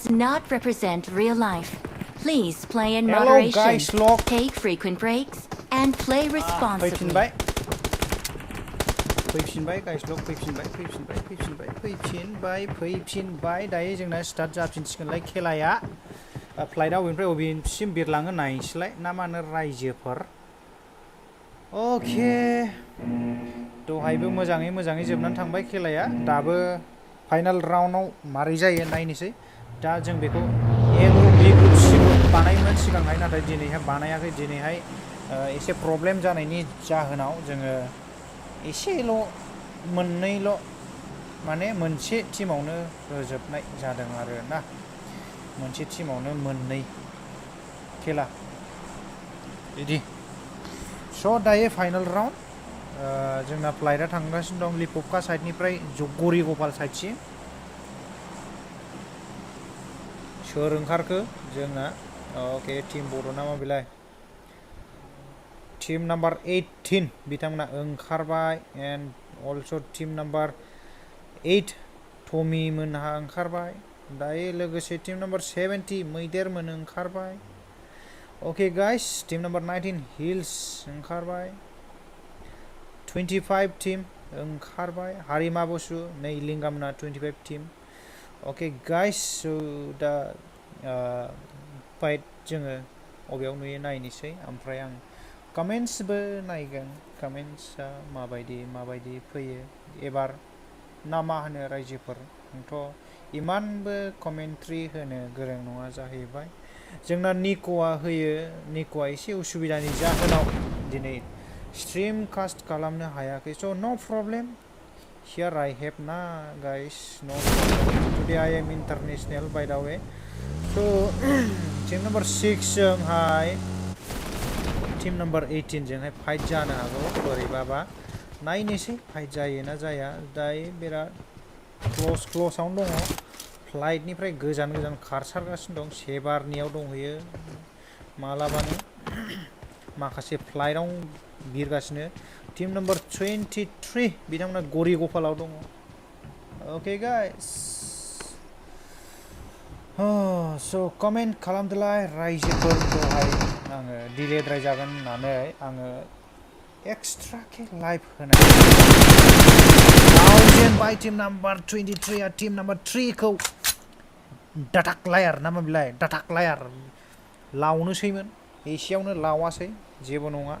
does not represent real life. Please play in Hello, moderation, guys, look. take frequent breaks, and play responsibly. फैफिनबाय guys लक फैफिनबाय दायो जोंना start जाफिनसिगोनलाय खेलाया फ्लाइटआ अबेनिफ्राय अबेसिम बिरलाङो नायनोसैलाय ना मा होनो रायजोफोर अके दहायबो मोजाङै जोबनानै थांबाय खेलाया दाबो फाइनाल राउन्डआव मारै जायो नायनोसै दा जों बेखौ ए ग्रुप बि ग्रुप सि ग्रुप बानायोमोन सिगांहाय नाथाय दिनैहाय बानायाखै दिनैहाय एसे प्रब्लेम जानायनि जाहोनाव जोङो एसेल' मोननैल' माने मोनसे टीमावनो होजोबनाय जादों आरो ना मोनसे टीमावनो मोननै खेला बिदि स' दायो फाइनाल राउन्ड जोंना फ्लाइटआ थांगासिनो दं लिप'पका साइडनिफ्राय गरि गपाल साइडसिम सोर ओंखारखो जोंना अके टीम बड' ना मा बेलाय टीम नाम्बार 18 बिथांमोना ओंखारबाय एन्ड अल्स' टीम नाम्बार 8 टमी मोनहा ओंखारबाय दायो लोगोसे टीम नाम्बार 70 मैदेर मोन ओंखारबाय अके गाइस टीम नाम्बार 19 हिल्स ओंखारबाय 25 टीम ओंखारबाय हारिमा बसु नै लिंगामना 25 टीम अके गाइस दा फाइट जोङो अबेयाव नुयो नायनोसै ओमफ्राय आं कमेन्ट्सबो नायगोन कमेन्ट्सआ माबायदि फैयो एबार ना मा होनो रायजोफोर आंथ' इमानबो कमेन्ट्रि होनो गोरों नङा जाहैबाय जोंना निक'आ होयो निक'आ एसे उसुबिदानि जाहोनाव दिनै स्ट्रिम कास्ट खालामनो हायाखै स' नो प्रब्लेम हियार आई हेभ ना गाइस नो problem today I am international by the way स' टीम नाम्बार 6 जोंहाय टीम नाम्बार 18 जोंहाय फाइट जानो हागौ बोरैबाबा नायनोसै फाइट जायो ना जाया दायो बिराद क्ल'सावनो दङ फ्लाइटनिफ्राय गोजान खारसारगासिनो दं सेबारनियाव दंहैयो मालाबानो माखासे फ्लाइटआव बिरगासिनो टीम नाम्बार 23 बिथांमोना गरि गपालाव दङ अके गाइस स' कमेन्ट खालामदोलाय रायजोफोरखौहाय आङो डिलेद्राय जागोन होननानै आङो एक्सट्राके लाइभ होनाय बाय टीम नाम्बार 23 आ टीम नाम्बार 3 खौ डाटाक्लायार ना मा बिलाय डाटाक्लायार लावनोसैमोन एसेयावनो लावासै जेबो नङा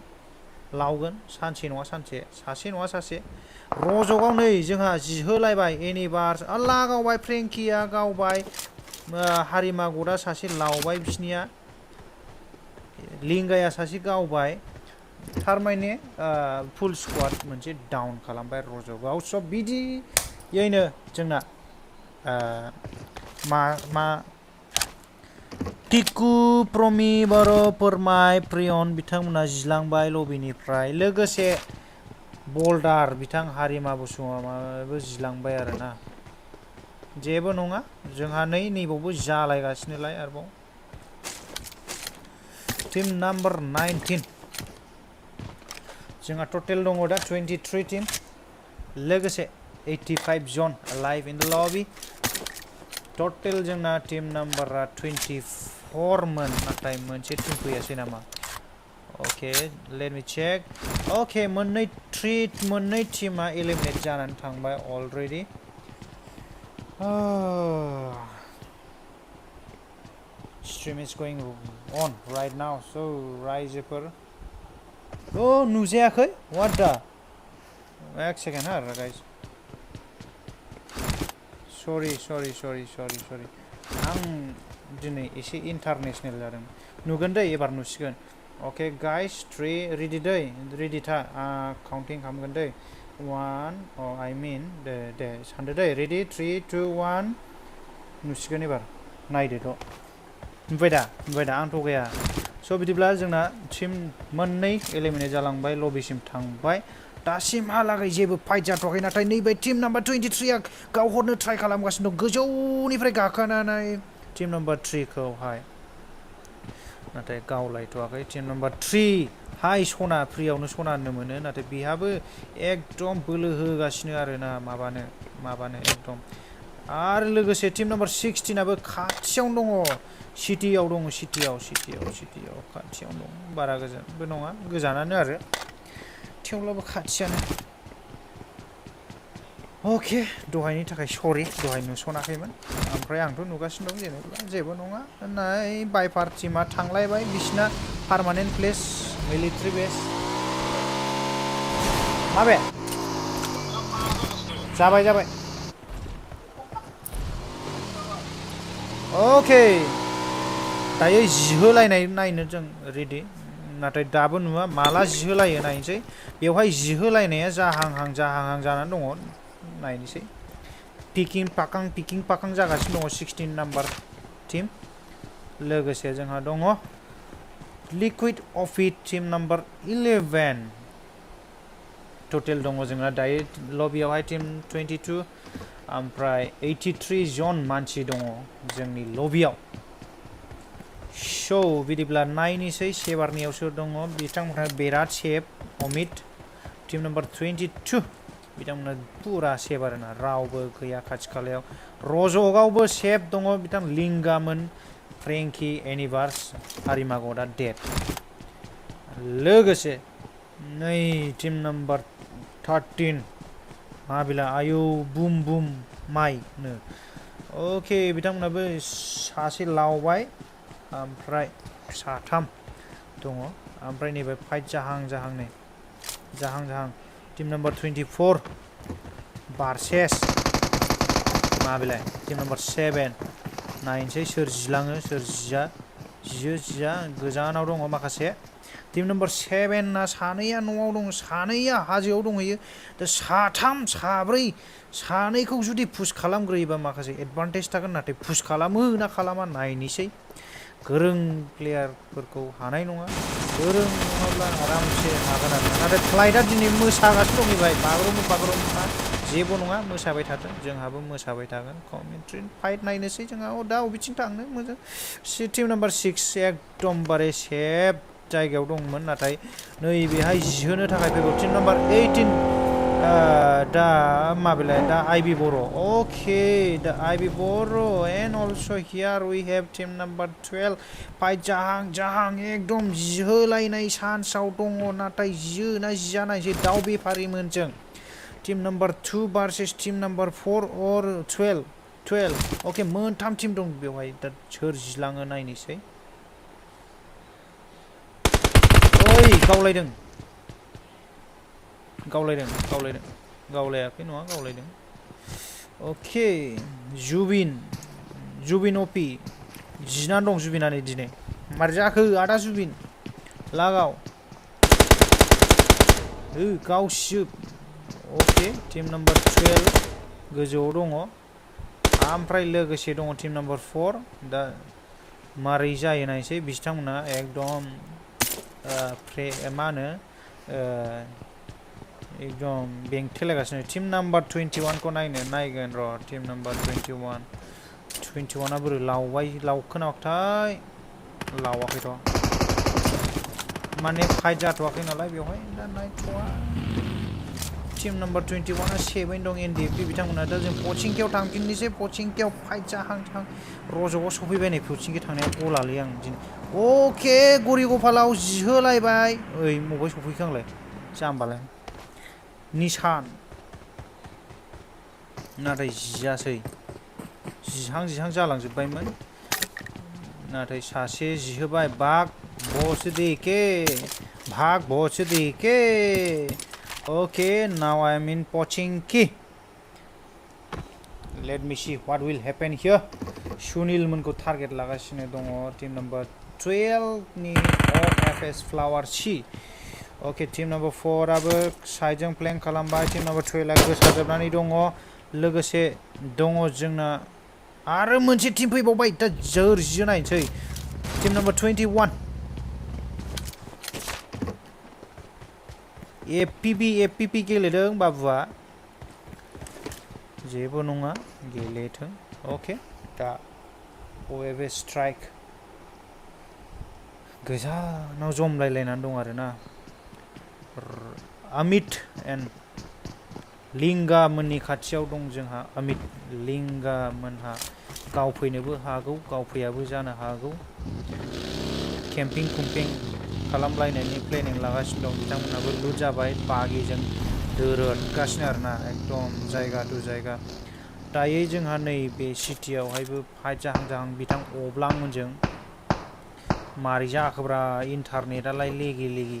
लावगोन सानसे नङा सानसे सासे नङा सासे रज'गाव नै जोंहा जिहोलायबाय एनिभार्स आल्ला गावबाय फ्रेंकिया गावबाय हारिमा गदा सासे लावबाय बिसनिया लिंगाया सासे गावबाय थारमाने फुल स्क्वाड मोनसे डाउन खालामबाय रज'गाव स' बिदियैनो जोंना तिku promiBro फwrमai प्रियन बिथांमोना जिलांबाय लबिनिफ्राय लोगोसे बल्डार बिथां हारिमा बसुमाबो जिलांबाय आरोना जेबो नङा जोंहा नैबावबो जालायगासिनोलाय आरोबाव टीम नाम्बार 19 जोंहा टटेल दङ दा 23 टीम लोगोसे 85 जन लाइभ इन द लबि टटेल जोंना टीम नाम्बारा 24 मोन नाथाय मोनसे टीम फैयासै नामा अके लेट मी चेक अके मोननै टीमा एलिमिनेट जानानै थांबाय already stream is going on right now so' रायजोफोर नुजायाखै व्हाट दा एक सेकेन्ड हा गाइस सरि आं दिनै एसे इन्टारनेशनेल जादों नुगोन दै एबार नुसिगोन अके गाइस 3 रेडि था काउन्टिं खालामगोन दै 1 आई मीन दे सानदो दै रेडि 3 2 1 नुसिगोन एबार नायदोथ' नुबाय दा आं थगाया स' बिदिब्ला जोंना टीम मोननै एलिमिनेट जालांबाय लबिसिम थांबाय दासिमहालागै जेबो फाइट जाथ'वाखै नाथाय नैबे टीम नाम्बार 23 आ गावहरनो ट्राइ खालामगासिनो दं गोजौनिफ्राय गाखोनानै टीम नाम्बार 3 खौहाय नाथाय गावलायथ'वाखै टीम नाम्बार 3 हाय सना फ्रियावनो सना होननो मोनो नाथाय बेहाबो एकदम बोलो होगासिनो आरोना माबानो एकदम आरो लोगोसे टीम नम्बर 16 आबो खाथियावनो दङ सिटीआव दङ सिटीआव खाथियावनो दं बारा गोजानबो नङा गोजानानो आरो थेवब्लाबो खाथियानो ओके दहायनि थाखाय सरि दहाय नुसनाखैमोन ओमफ्राय आंथ' नुगासिनो दं जेनेबा जेबो नङा नाय बाइपार टीमा थांलायबाय बिसिना पार्मानेन्ट प्लेस मिलिटारि बेस माबे जाबाय ओके दायो जिहोलायनाय नायनो जों रेडि नाथाय दाबो नुवा माला जिहोलायो नायनोसै बेवहाय जिहोलायनाया जाहांहां जानानै दङ नायनोसै पिकिं पाकां जागासिनो दङ 16 नाम्बार टीम लोगोसे जोंहा दङ लिक्विड अफिट टीम नाम्बार 11 टटेल दङ जोंना दायो लबियावहाय टीम 22 ओमफ्राय 83 जन मानसि दङ जोंनि लबियाव स' बिदिब्ला नायनोसै सेबारनियाव सोर दङ बिथांमोनहा बिराद सेफ अमित टीम नाम्बार 22 बिथांमोना पुरा सेफ आरोना रावबो गैया खाथि खालायाव रजगावबो सेफ दङ बिथां लिंगामोन फ्रेंकि एनिभार्स हारिमागदा डेड लोगोसे नै टीम नाम्बार 13 माबिला आयौ बुम माइनो ओके बिथांमोनाबो सासे लावबाय ओमफ्राय साथाम दङ ओमफ्राय नैबे फाइट जाहां टीम नाम्बार 24 भार्सेस माबिलाय टीम नाम्बार 7 नायनोसै सोर जिलाङो सोर जिया गोजानाव दङ माखासे टीम नाम्बार 7 ना सानैया न'आव दङ सानैया हाजोआव दंहैयो दा साथाम साब्रै सानैखौ जुदि पुश खालामग्रोयोबा माखासे एडभान्टेज थागोन नाथाय पुश खालामो ना खालामा नायनोसै गोरों प्लेयारफोरखौ हानाय नङा गोरों नङाब्ला आरामसे हागोन आरो नाथाय फ्लाइटआ दिनै मोसागासिनो दं फैबाय बागरुम्बा जेबो नङा मोसाबाय थाथों जोंहाबो मोसाबाय थागोन कमेन्ट्रि फाइट नायनोसै जोंहा दा बबेथिं थांनो मोजां टीम नाम्बार 6 एकदमबारे सेफ जायगायाव दंमोन नाथाय नैबेहाय जिहोनो थाखाय फैगौ टीम नाम्बार 18 दा माबिलाय दा आइबि बर' ओके दा आइबि बर' and also here we have team number 12 fight जाहां एकदम जिहोलायनाय चान्सआव दङ नाथाय जियो ना जिया नायसै दाउबेपारिमोनजों team number 2 versus team number 4 और 12 ओके मोनथाम टीम दं बेवहाय दा सोर जिलाङो नायनोसै ओइ गावलायदों गावलायाखै नङा गावलायदों ओके जुबिन अपि जिनानै दं जुबिनानै दिनै मारै जाखो आदा जुबिन लागाव गावसिजोब ओके टीम नाम्बार 12 गोजौआव दङ ओमफ्राय लोगोसे दङ टीम नाम्बार 4 दा मारै जायो नायसै बिथांमोना एकदम मा होनो एकदम बेंथेलायगासिनो टीम नाम्बार 21 खौ नायगोन र' टीम नाम्बार 21 आ बोरै लावखोनाथाय लावाखैथ' माने फाइट जाथ'वाखै नालाय बेवहाय दा नायथ'वा टीम नाम्बार 21 आ 7 दं एनडिएफपि बिथांमोना दा जों पचिंकियाव थांफिननोसै पचिंकियाव फाइट जाहां रज'आव सफैबाय नै पचिंकि थांनाया गलालै आं दिनै ओके गरिगपालाव जिहोलायबाय ओइ मबाव सफैखो आंलाय जाम्बालाय निसान नाथाय जियासै जिहां जालांजोब्बायमोन नाथाय सासे जिहोबाय भाग बस देके okay now I am in पचिंकि let me see what will happen here Sunil मोनखौ टारगेट लागासिनो दङ टीम नाम्बार 12 नि ॐFŠ FlowerC ओके टीम नाम्बार 4 आबो साइडजों प्लेन खालामबाय टीम नाम्बार 12 आ गोसारजोबनानै दङ लोगोसे दङ जोंना आरो मोनसे टीम फैबावबाय दा जोर जियो नायनोसै टीम नाम्बार 21 एफपिपि गेलेदों बाबुआ जेबो नङा गेलेथों ओके दा ୱेभ स्ट्राइक गोजानाव जमलायलायनानै दं आरोना अमित एन्ड लिंगा मोननि खाथियाव दं जोंहा अमित लिंगा मोनहा गावफैनोबो हागौ गावफैयाबो जानो हागौ केम्पिं कुम्पिं खालामलायनायनि प्लेनिं लागासिनो दं बिथांमोनहाबो लुट जाबाय बागिजों दोरोदगासिनो आरोना एकदम जायगा टु जायगा दायो जोंहा नैबे सिटियावहायबो फाइट जाहां बिथां अब्लांमोनजों मारै जाखोब्रा इन्टारनेटालाय लेगि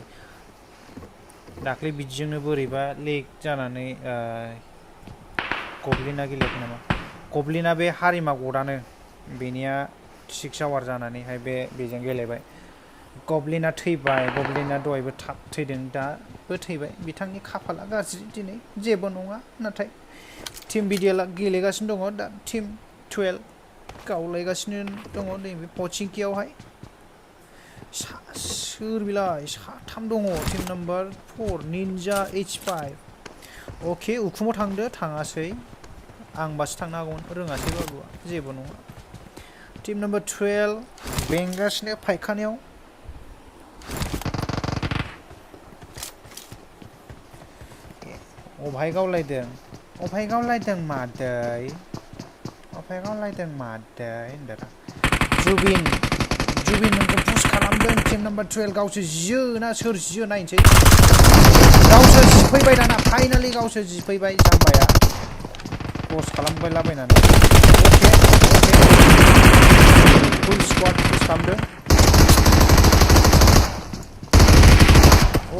दाख्लै बिदिजोंनो बोरैबा लेग जानानै गब्लिना गेलेयाखै नामा गब्लिना बे हारिमा गदानो बेनिया 6 आवार जानानैहाय बेजों गेलेबाय गब्लिना थैबाय गब्लिना दहायबो थाब थैदों दाबो थैबाय बिथांनि खाफाला गाज्रि दिनै जेबो नङा नाथाय टीम बिडिएलआ गेलेगासिनो दङ दा टीम 12 गावलायगासिनो दङ नैबे पचिंकियावहाय सोर बिलाय साथाम दङ टीम नम्बर 4 निन्जा H5 अके उखुमाव थांदो थाङासै आंबासो थांनो हागौमोन रोङासै बाबुआ जेबो नङा टीम नम्बर 12 बेंगासिनो फायखानायाव अबहाय गावलायदों मादै होनदों जुबिन मोनखौ पुश खालामदों टीम नम्बर 12 गावसो जियो ना सोर जियो नायनोसै गावसो जिफैबाय दाना फाइनालि गावसो जिफैबाय जाम्बाया पस्ट खालामबायलाबायनानै अके फुल स्क्वाड पुश खालामदों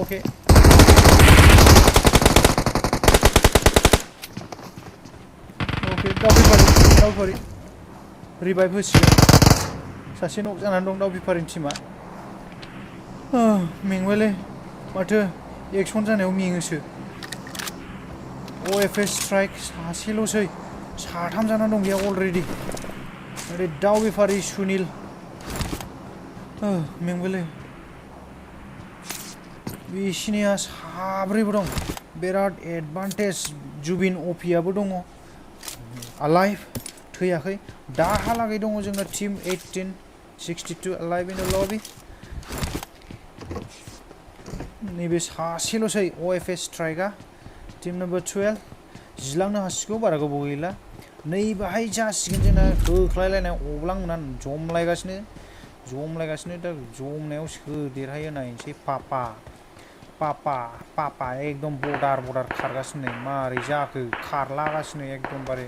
अके दाउबेपारी रिभाइभ होसिगोन सासे नक जानानै दं दाउबेपारीनि टीमा मेंबायलै माथो एक्सन जानायाव मेङोसो ôFŠ स्ट्राइक सासेल'सै साथाम जानानै दं बेयाव अलरेडि ओरै दाउबेपारी süñíL मेंबायलै बिसिनिया साब्रैबो दं बिराद एडभान्टेज जुबिन अपियाबो दङ अलाइभ थैयाखै दाहालागै दङ जोंना टीम 18 62 अलाइभ इन द लबि नैबे सासेल'सै ôFŠ स्ट्राइकआ टीम नम्बर 12 जिलांनो हासिगौ बारा गोबाव गैला नै बाहाय जासिगोन जोंना होख्लायलायनाय अब्लांमोना जमलायगासिनो दा जमनायाव सोर देरहायो नायनोसै पापा एकदम बर्डार खारगासिनो मारै जाखो खारलागासिनो एकदमबारे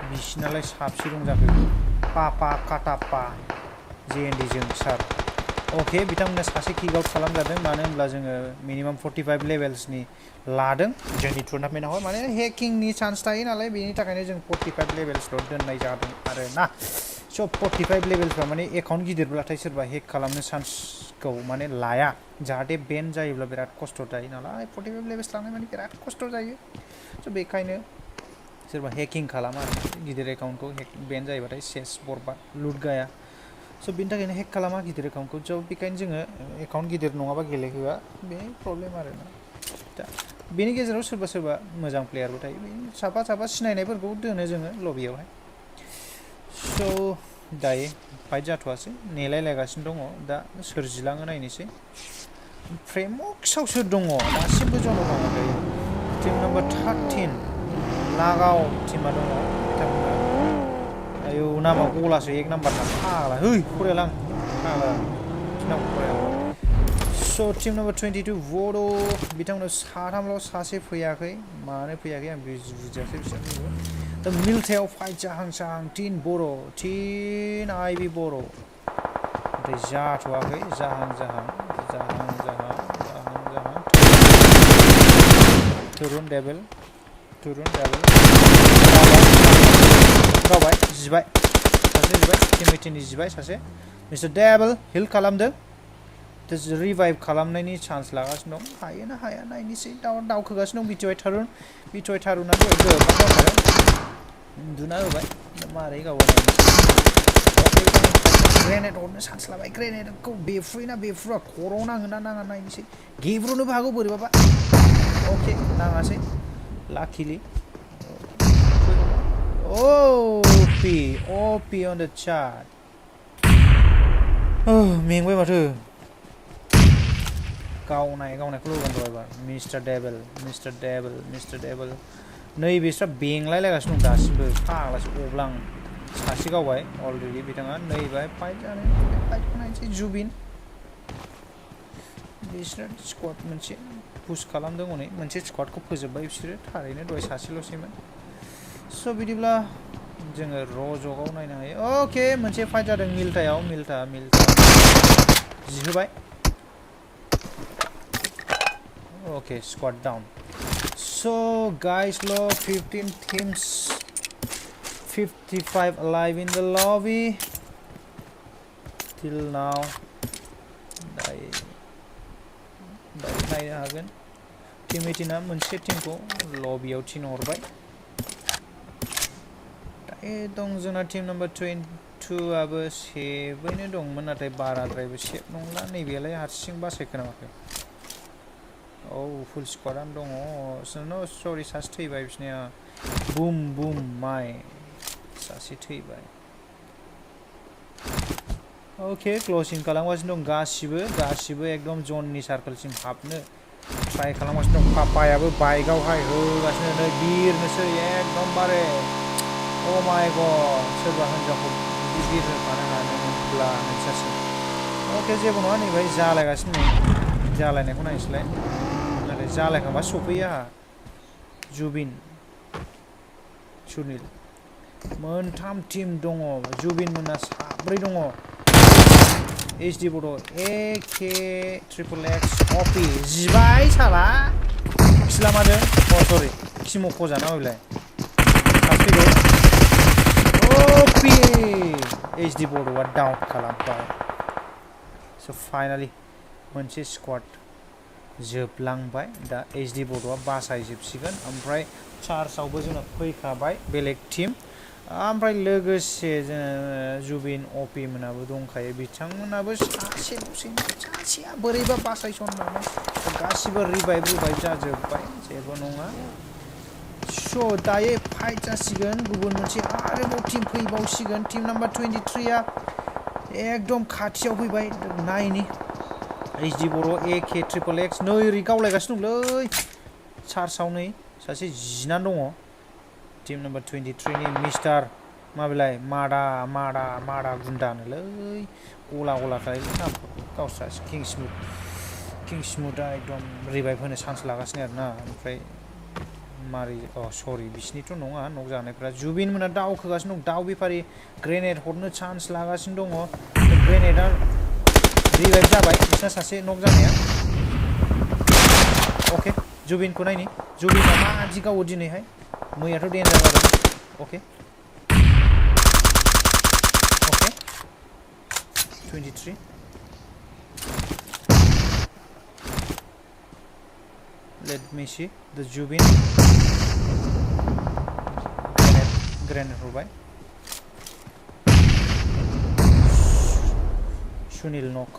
बिसिनालाय साबसे दं जाखो पापा काटापा JND जों सार अके बिथांमोना सासे किक आउट खालामजादों मानो होनब्ला जोङो मिनिमाम 45 लेभेल्सनि लादों जोंनि टुर्नामेन्टआवहाय माने हेकिंनि चान्स थायो नालाय बेनि थाखायनो जों 45 लेभेल्सल' दोननाय जादों आरो ना स' 45 लेभेल्सफ्रा माने एकाउन्ट गिदिरब्लाथाय सोरबा हेक खालामनो चान्सखौ माने लाया जाहाथे बेन जायोब्ला बिराद खस्थ' जायो नालाय 45 लेभेल्स लांनाय माने बिराद खस्थ' जायो स' बेखायनो सोरबा हेकिं खालामा गिदिर एकाउन्टखौ बेन जायोबाथाय सेस बरबाद लुट गाया स' बेनि थाखायनो हेक खालामा गिदिर एकाउन्टखौ स' बेखायनो जोङो एकाउन्ट गिदिर नङाबा गेलेहोआ बे प्रब्लेम आरोना दा बेनि गेजेराव सोरबा मोजां प्लेयारबो थायो बे साफा सिनायनायफोरखौ दोनो जोङो लबियावहाय स' दायो फाइट जाथ'वासै नेलायलायगासिनो दङ दा सोर जिलाङो नायनोसै फ्रेमक्सआव सोर दङ दासिमबो जनाव थाङाखै टीम नम्बर 13 लागाव टीमा दङ बिथांमोना आयौ नामा गलासो 1 नाम्बारना फाग्ला है फरायलां फाग्ला नामखौ फरायाखै स' टीम नम्बर 22 बड' बिथांमोनाव साथामल' सासे फैयाखै मानो फैयाखै आं बुजियासै बिसोरखौ दा मिल्थायाव फाइट जाहां टीन बर' टीन आइबि बर' नाथाय जाथ'वाखै जाहां तुरुन डेबेल गावबाय जिबाय टीम 18नि जिबाय सासे मिस्टार डेबेल हिल खालामदों रिभाइभ खालामनायनि चान्स लागासिनो दं हायो ना हाया नायनोसै दावखोगासिनो दं BtyTarunआ दहाय गोबां उन्दुना होबाय मारै गावो ग्रेनेड हरनो चान्स लाबाय ग्रेनेडखौ बेफ्रुयोना बेफ्रुआ खर'आव नाङोना नाङा नायनोसै गेब्रुनोबो हागौ बोरैबाबा अके नाङासै लाकिलि OP on the chart मेंबाय माथो गावनायखौ लोगो मोनबाय एबार मिस्टार डेबल नै बिस्रा बेंलायलायगासिनो दं दासिमबो फाग्लासो अब्ला आं सासे गावबाय अलरेडि बिथाङा नै बाय फाइट नायनोसै जुबिन बिसोर स्क्वाड मोनसे पुश खालामदों हनै मोनसे स्क्वाडखौ फोजोबबाय बिसोरो थारैनो दहाय सासेल'सैमोन स' बिदिब्ला जोङो र'जगाव नायनो हायो अके मोनसे फाइट जादों मिल्टायाव मिल्टा जिहोबाय okay squad down so guys low 15 teams 55 alive in the lobby till now नायनो हागोन टीम 18 आ मोनसे टीमखौ लबियाव थिनहरबाय दायो दं जोंना टीम नम्बर 22 आबो सेबैनो दंमोन नाथाय बाराद्रायबो सेब नंला नैबेलाय हारसिं बासाय खोनामाखै फुल स्क्वाडानो दङ नो सरि सासे थैबाय बिसनिया बुम माइ सासे थैबाय ओके क्लसिं खालामगासिनो दं गासिबो एकदम जननि सार्केलसिम हाबनो ट्राइ खालामगासिनो दं पापायाबो बाइकआवहाय होगासिनो नै बिरनोसै एकदमबारे अ माय गड सोरबा हिनजावखौ बिर होफानो हानोमोनब्ला नोंसोरसो ओके जेबो नङा नै बेहाय जालायगासिनो जालायनायखौ नायसैलाय नाथाय जालायखांबा सफैयो आंहा जुबिन सुनील मोनथाम टीम दङ जुबिन मोनना साब्रै दङ HD बड AK XXX OP जिबाय साला खिलामादों सरि खिमख' जाना होबाय OP HD बडआ डाउन खालामबाय स' फाइनालि मोनसे स्क्वाड जोबलांबाय दा HD बडआ बासायजोबसिगोन ओमफ्राय चार्जआवबो जोंना फैखाबाय बेलेग टीम ओमफ्राय लोगोसे जुबिन OP मोनाबो दंखायो बिथांमोनाबो सासेया बोरैबा बासायसननानै गासिबो रिभाइभ जाजोब्बाय जेबो नङा स' दायो फाइट जासिगोन गुबुन मोनसे आरोबाव टीम फैबावसिगोन टीम नाम्बार 23 आ एकदम खाथियाव फैबाय नायनि HD बड AK XXX नै ओरै गावलायगासिनो दंलै चार्जआव नै सासे जिनानै दङ टीम नम्बर 23 नि मिस्टार माबेलाय मादा गुन्दानोलै गला खालायलै गावस्रा किंसमुटआ एकदम रिभाइभ होनो चान्स लागासिनो आरोना ओमफ्राय मारै सरि बिसिनिथ' नङा नक जानायफ्रा जुबिन मोना दावखोगासिनो दं दावबेपारी ग्रेनेड हरनो चान्स लागासिनो दङ ग्रेनेडआ रिभाइभ जाबाय बिसना सासे नक जानाया अके जुबिनखौ नायनि जुबिना मादि गावो दिनैहाय मैयाथ' डेन्जार जादों अके 23 let me see the Jubin grenade होबाय सुनील नक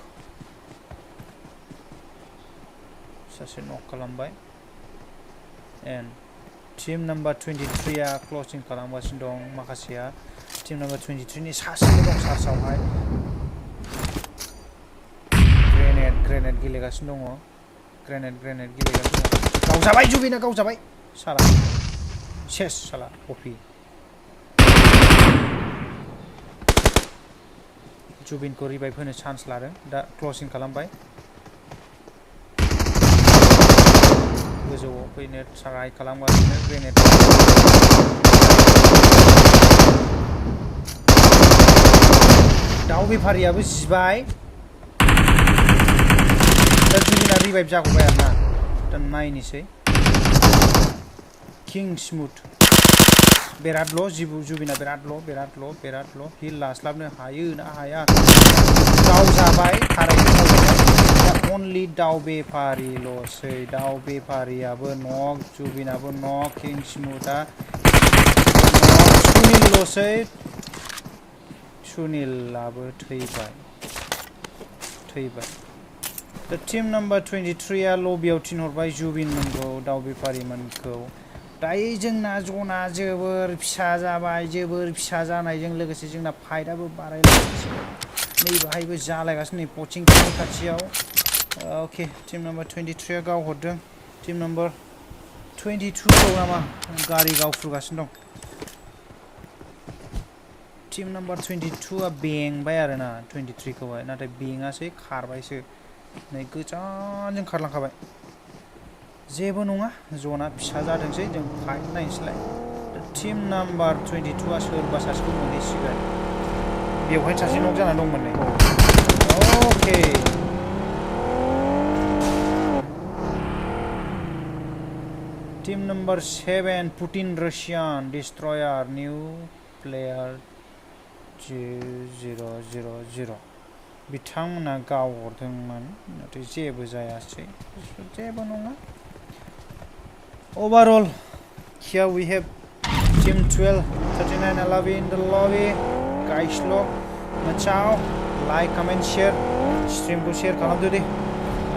सासे नक खालामबाय एन्ड टीम नम्बर 23 आ क्लसिं खालामगासिनो दं माखासेया टीम नम्बर 23 नि सासेल' दं चार्जआवहाय ग्रेनेड गेलेगासिनो दङ ग्रेनेड गेलेगासिनो दङ गावजाबाय जुबिना गावजाबाय साला सेस साला कपि जुबिनखौ रिभाइभ होनो चान्स लादों दा क्लसिं खालामबाय गोजौआव फैनो ट्राइ खालामगासिनो ग्रेनेड दावबेपारियाबो जिबाय दा जुबिना रिभाइभ जागौबाय आरोना दा नायनोसै किंसमुट बिराद ल' जुबिना बिराद ल' हिल लास्लाबनो हायो ना हाया गावजाबाय थारैनो दा अनलि दावबेपारिल'सै दावबेपारियाबो नक जुबिनाबो नक किंसमुटआ सुनीलल'सै सुनीलाबो थैबाय दा टीम नम्बर 23 आ लबियाव थिनहरबाय जुबिन मोनखौ दावबेपारि मोनखौ दायो जोंना जना जोबोर फिसा जाबाय जोबोर फिसा जानायजों लोगोसे जोंना फाइटआबो बारायलांगासिनो नै बाहायबो जालायगासिनो नै पचिं खाथियाव Okay, team number 23 आ गाव हरदों team number 22 खौ नामा गारि गावफ्रुगासिनो दं team number 22 आ बेंबाय आरोना 23 खौहाय नाथाय बेङासै खारबायसो नै गोजानजों खारलांखाबाय जेबो नङा ज'ना फिसा जादोंसै जों फाइट नायनोसैलाय team number 22 आ सोरबा सासेखौ मोनहैसिगोन बेवहाय सासे नक जाना दंमोन नै okay team number 7 PuTiNRussian Destroyyyeerr new player 000 बिथांमोना गावहरदोंमोन नाथाय जेबो जायासै जेबो नङा overall here we have team 12 3911 in the lobby guys look ciao like comment share stream को share खालामदो दे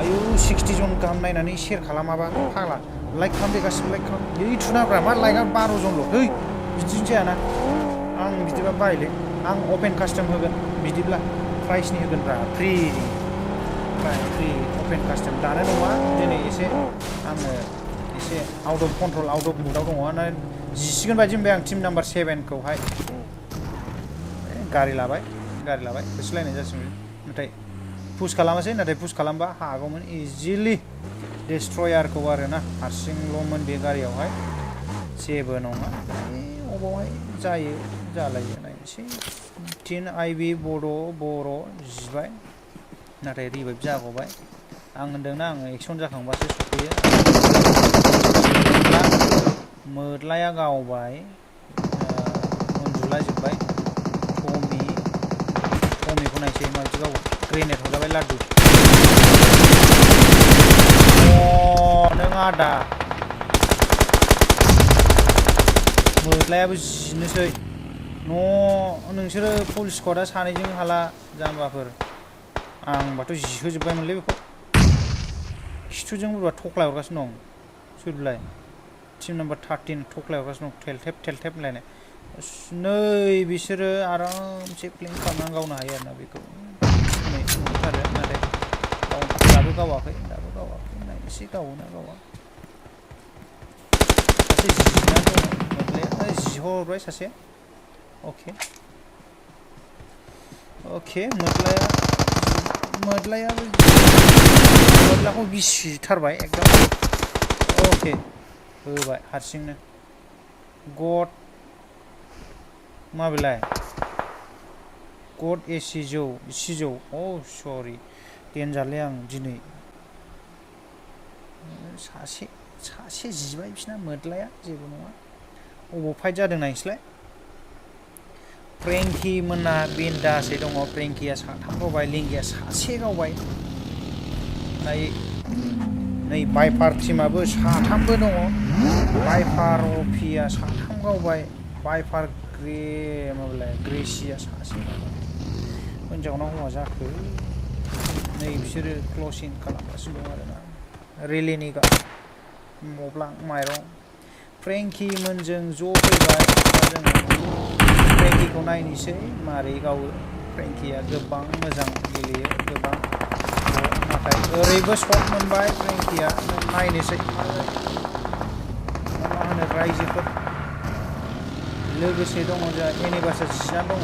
आयु 60 जन गाहाम नायनानै share खालामाबा फाग्ला लाइक खालामदे गासिबो लाइक खालाम नै थुनाग्रा मा लाइकआ 12 जनल' है बिदिनो जायाना आं बिदिबा बायले आं अपेन कास्टम होगोन बिदिब्ला प्राइसनि होगोनब्रा फ्रि अपेन कास्टम दानो नङा दिनै एसे आङो एसे out of control out of मुडआव दङ ना जिसिगोन बायदि मोनबाय आं टीम नाम्बार 7 खौहाय गारि लाबाय होसोलायनाय जासिगोन नाथाय पुश खालामासै नाथाय पुश खालामबा हागौमोन इजिलि Destroyyyeerrखौ आरोना हारसिंल'मोन बे गारियावहाय जेबो नङा अबावहाय जायो जालायो नायनोसै टिन आइबि बर' जिबाय नाथाय रिभाइभ जागबाय आं होनदोंना आङो एक्सन जाखांबासो सफैयो मोदलाया गावबाय उन्दुलाजोब्बाय टमिखौ नायसै माबायदि गावो ग्रेनेड हरजाबाय लाड्डु नों आदा मोदलायाबो जिनोसै नोंसोरो फुल स्क्वाडआ सानैजों हाला जाम्बाफोर आंबाथ' जिहोजोब्बायमोनलै बेखौ खिथुजों बोरैबा थख्ला हरगासिनो दं सोरलाय टीम नाम्बार 13 थख्ला हरगासिनो दं थेलथेब होनलायनाय नै बिसोरो आरामसे प्लेन खालामनानै गावनो हायो आरोना बेखौ नै नुथारो नाथाय दाबो गावाखै नायनोसै गावोना गावा सासे जिनानै दङ मोदलाया जिहरबाय सासे ओके मोदलाखौ गिसिथारबाय एकदम ओके होबाय हारसिंनो गड माबेलाय गड सिजौ सरि देनजारलै आं दिनै सासे जिबाय बिसिना मोदलाया जेबो नङा अबाव फाइट जादों नायनोसैलाय फ्रेंकि मोना बिन्दासै दङ फ्रेंकिया साथाम गावबाय लिंगिया सासे गावबाय नै बाइपार टीमाबो साथामबो दङ बाइपार अपिया साथाम गावबाय बाइपार ग्रेसिया सासे हिनजावना हौवा जाखो नै बिसोरो क्लसिं खालामगासिनो दं आरोना रेलिनि मब्लां माइरं फ्रेंकि मोनजों ज' फैबाय जोङो फ्रेंकिखौ नायनोसै मारै गावो फ्रेंकिया गोबां मोजां गेलेयो गोबां नाथाय ओरैबो शट मोनबाय फ्रेंकिया नायनोसै मा होनो रायजोफोर लोगोसे दङ जोंहा एनिभार्सारि जिनानै दङ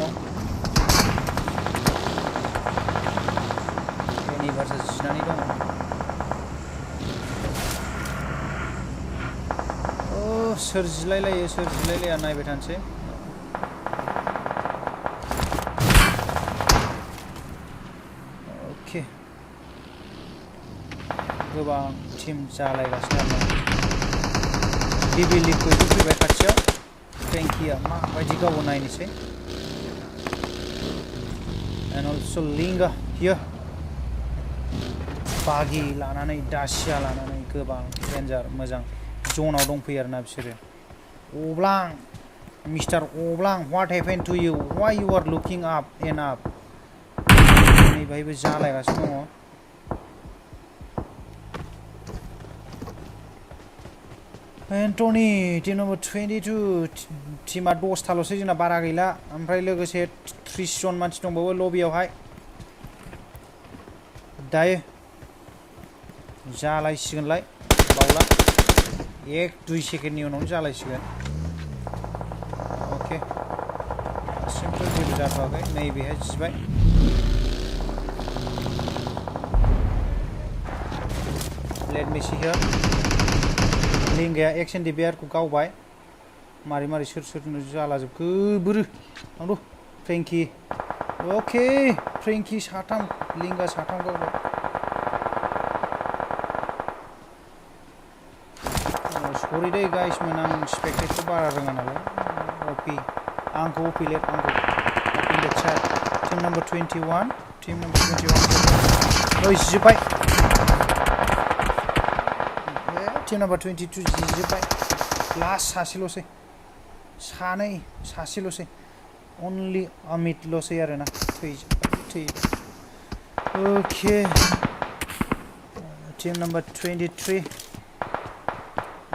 सोर जिलायलाया नायबाय थानोसै अके गोबां टीम जालायगासिनो आरो डिबिलिखौबो फैबाय खाथियाव फ्रेंकिया माबायदि गावो नायनोसै एन्ड अलसो लिंगा हियर बागि लानानै दासिया लानानै गोबां डेन्जार मोजां जनाव दंफैयो आरोना बिसोरो अब्लां मिस्टार अब्लां what happen to you why you are looking up and up नै बाहायबो जालायगासिनो दङ एन्टनि टीम नम्बर 22 टीमा 10थाल'सै जोंना बारा गैला ओमफ्राय लोगोसे 30 जन मानसि दंबावो लबियावहाय दायो जालायसिगोनलाय बावला 1-2 सेकेन्डनि उनावनो जालायसिगोन अके सिम्पल जेबो जाथ'वाखै नैबेहाय जिबाय लेट मी सी हियर लिंगाया SNDBR-खौ गावबाय मारै मारै सोर सोरनो जालाजोबखो बोरो आंथ' फ्रेंकी ओके फ्रेंकी साथाम लिंगा साथाम गावबाय सरि दै गाइसमोन आं स्पेक्टेटखौ बारा रोङा नालाय ओपि आंखौ ओपि लेट आंखौ ओपि लेट सार टीम नम्बर 21 ओइ जिजोब्बाय टीम नम्बर 22 जिजोब्बाय लास्ट सासेल'सै सासेल'सै अनलि अमितल'सै आरोना थैजोब्बाय ओके टीम नम्बर 23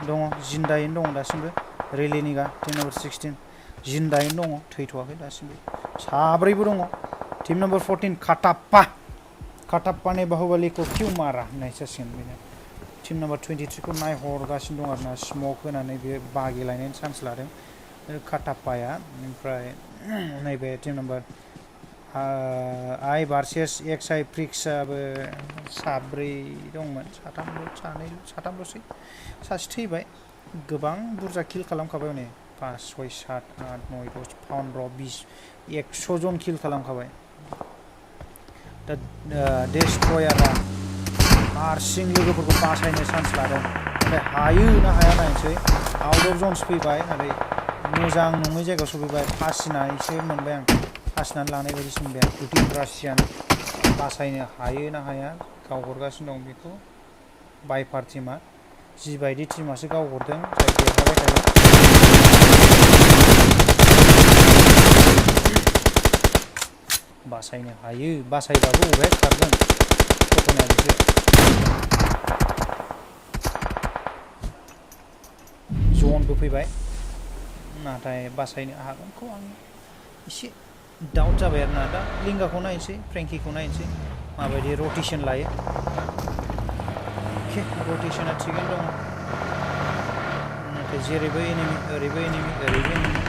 दङ जिन्दायैनो दङ दासिमबो रेलिनिगा टीम नम्बर 16 जिन्दायैनो दङ थैथ'वाखै दासिमबो साब्रैबो दङ टीम नम्बर 14 काटाप्पाने बाहुबलिखौ किउ मारा होननाय जासिगोन बेनो टीम नम्बर 23 खौ नायहरगासिनो दं आरोना स्मक होनानै बे बागिलायनायनि चान्स लादों काटाप्पाया ओमफ्राय नैबे team number I versus XI फ्रिक्सआबो साब्रै दंमोन साथामल'सै सासे थैबाय गोबां बुरजा किल खालामखाबाय हनै 5 6 7 8 9 10 15 20 100 जन किल खालामखाबाय दा डेस्ट्रयारआ हारसिं लोगोफोरखौ बासायनो चान्स लादों नाथाय हायो ना हाया नायनोसै आउट अफ जन्स फैबाय नाथाय मोजां नङै जायगायाव सफैबाय फासिनायसो मोनबाय आं फासिनानै लानाय बायदिसो मोनबाय आं PuTiNRussian बासायनो हायो ना हाया गावहरगासिनो दं बेखौ बायपार टीमा जिबायदि टीमासो गावहरदों जाय देरहाबाय थायो बासायनो हायो बासायबाबो अबेहाय खारगोन घटनाया बेसो जनबो फैबाय नाथाय बासायनो हागोनखौ आं एसे डाउट जाबाय आरोना दा लिंगाखौ नायनोसै फ्रेंकीखौ नायनोसै माबायदि रटेसन लायो अके रटेसना थिगैनो दङ नाथाय जेरैबो एनिमि ओरैबो एनिमि ओरैबो एनिमि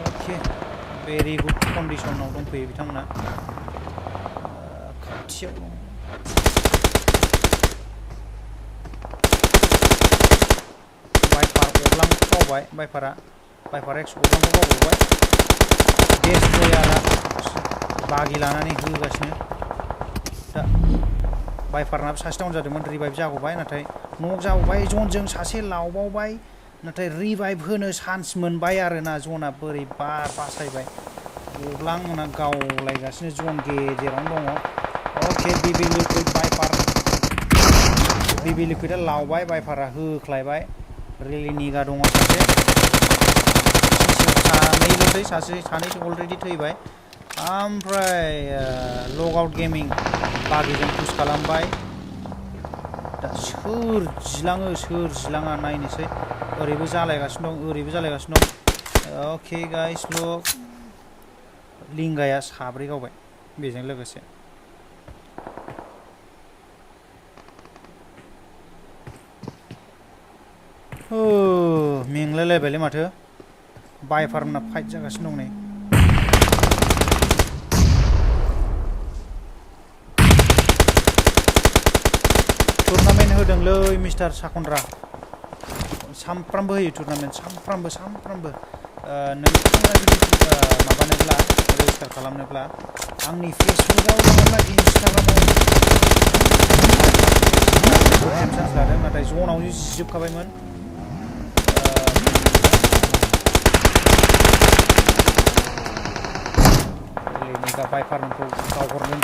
अके भेरि गुड कन्डिसनाव दंफैयो बिथांमोना खाथियाव दं बायपार एक्स अब्लांखौ गावबावबाय डेस्ट्रयारआ बागि लानानै होगासिनो दा बायपारनाबो सासे डाउन जादोंमोन रिभाइभ जागौबाय नाथाय नक जाबावबाय जनजों सासे लावबावबाय नाथाय रिभाइभ होनो चान्स मोनबाय आरोना जना बोरैबा बासायबाय अब्लांमोना गावलायगासिनो जन गेजेरावनो दङ अके बिबि लिकुइडआ लावबाय बायपारा होख्लायबाय रेलिनिगा दङ सासे सानैसो अलरेडि थैबाय ओमफ्राय लग आउट गेमिं बागिजों पुश खालामबाय दा सोर जिलाङा नायनोसै ओरैबो जालायगासिनो दं ओरैबो जालायगासिनो दं अके गाइस लुक लिंगाया साब्रै गावबाय बेजों लोगोसे मेंलायलायबायलै माथो बायपारमोनना फाइट जागासिनो दं नै टुर्नामेन्ट होदोंलै मिस्टार साखनद्रा सामफ्रामबो होयो टुर्नामेन्ट सामफ्रामबो नोंथाङा जुदि माबानोब्ला रेजिस्टार खालामनोब्ला आंनि फेसबुकआव नङाब्ला इन्सटाग्रामाव चान्स लादों नाथाय जनावनो जिजोबखाबायमोन दा बायपारखौ गावहरनो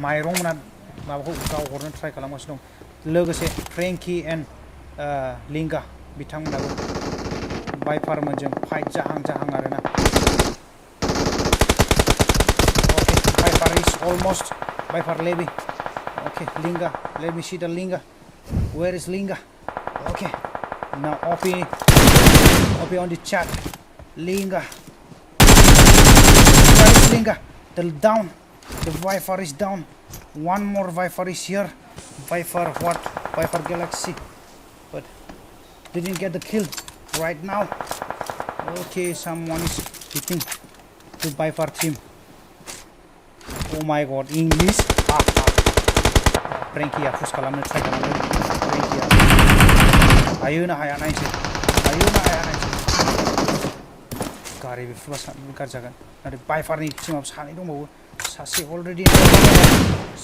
माइरं मोना माबाखौ गावहरनो ट्राइ खालामगासिनो दं लोगोसे फ्रेंकी एन्ड लिंगा बिथांमोनाबो बायपारमोनजों फाइट जाहां आरोना अके बायपार इज अलमोस्ट बायपार लेबी अके लिंगा लेट मी सी द लिंगा वेयर इज लिंगा okay now OP on the chat लिंगा Linga. The down. The Viper is down. One more Viper is here. Viper what? Viper Galaxy. But didn't get the kill right now. Okay, someone is hitting the Viper team. Oh my god, English. Priyøñ push खालामनो try खालामदों. Priyøñ हायो ना हाया नायसै. हायो ना हाया नायसै. गारि बेफोरबा गाज्रि जागोन. नाथाय Viperनि टीमाव सानै दंबावो. सासे already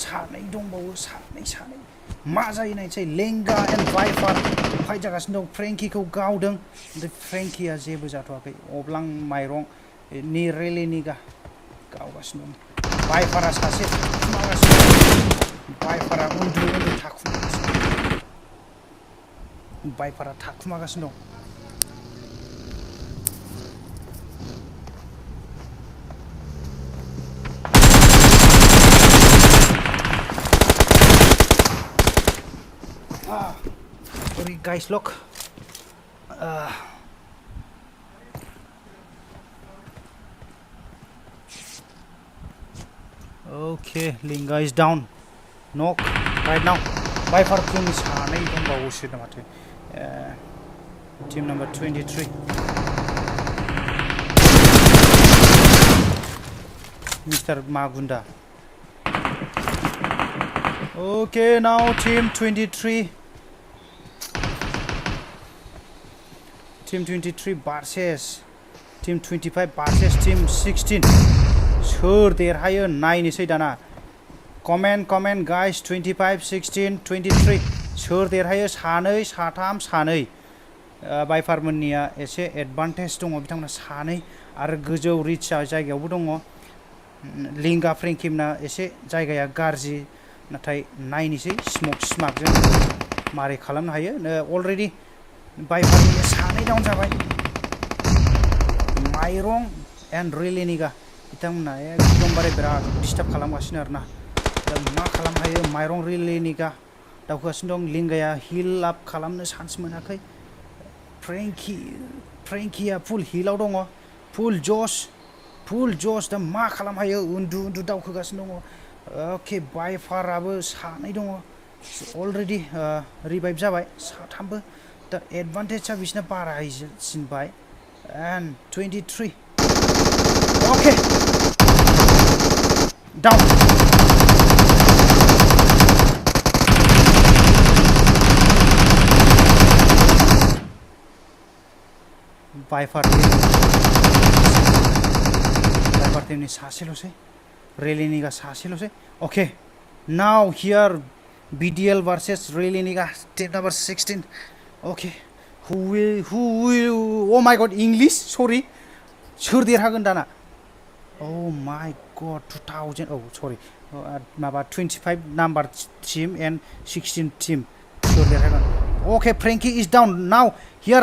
सानै दंबावो. सानै मा जायो नायसै. लेंगा and Viper फाइट जागासिनो दं. Priyøñखौ गावदों. नाथाय Priyøñआ जेबो जाथ'वाखै. अब्लां माइरं नि रेलिनि गावगासिनो दं. Viperआ सासे थाखुमागासिनो दं. Viperआ उन्दु थाखुमागासिनो दं. Viperआ थाखुमागासिनो दं. Sorry guys, look. Okay, Linga is down. Knock right now. Viper team is सानै दंबावोसो माथो. Team number 23. Mr. Magunda. Okay, now team 23. Team 23 versus Team 25 versus Team 16. सोर देरहायो नायनोसै दाना. Comment guys. 25, 16, 23. सोर देरहायो सानै साथाम सानै. Viper मोननिया एसे एडभान्टेज दङ बिथांमोना सानै आरो गोजौ रिच जायगायावबो दङ. लिंगा Priyøñना एसे जायगाया गाज्रि नाथाय नायनोसै स्मार्टजों मारै खालामनो हायो. अलरेडि Viperनि सानै डाउन जाबाय. माइरं एन्ड रेलिनिगा बिथांमोना एकदमबारे बिराद डिस्टार्ब खालामगासिनो आरोना. दा मा खालामनो हायो. माइरं रेलिनिगा दावगासिनो दं. लिंगाया हिल आप खालामनो चान्स मोनाखै. Priyøñआ फुल हिलाव दङ. फुल जस दा मा खालामनो हायो. उन्दु दावखोगासिनो दङ. ओके Viperआबो सानै दङ. अलरेडि रिभाइभ जाबाय साथामबो. दा एडभान्टेजआ बिसिना बारायसिनबाय. एन्ड 23. Okay. Down. Viper teamनि सासेल'सै. रेलिनिगा सासेल'सै. Okay. Now here BDL versus रेलिनिगा team number 16. Okay. Who will oh my god, English. Sorry. सोर देरहागोन दाना. Oh my god, 2000. Oh sorry. माबा 25 number team and 16 team. सोर देरहागोन. Okay, Priyøñ is down. Now here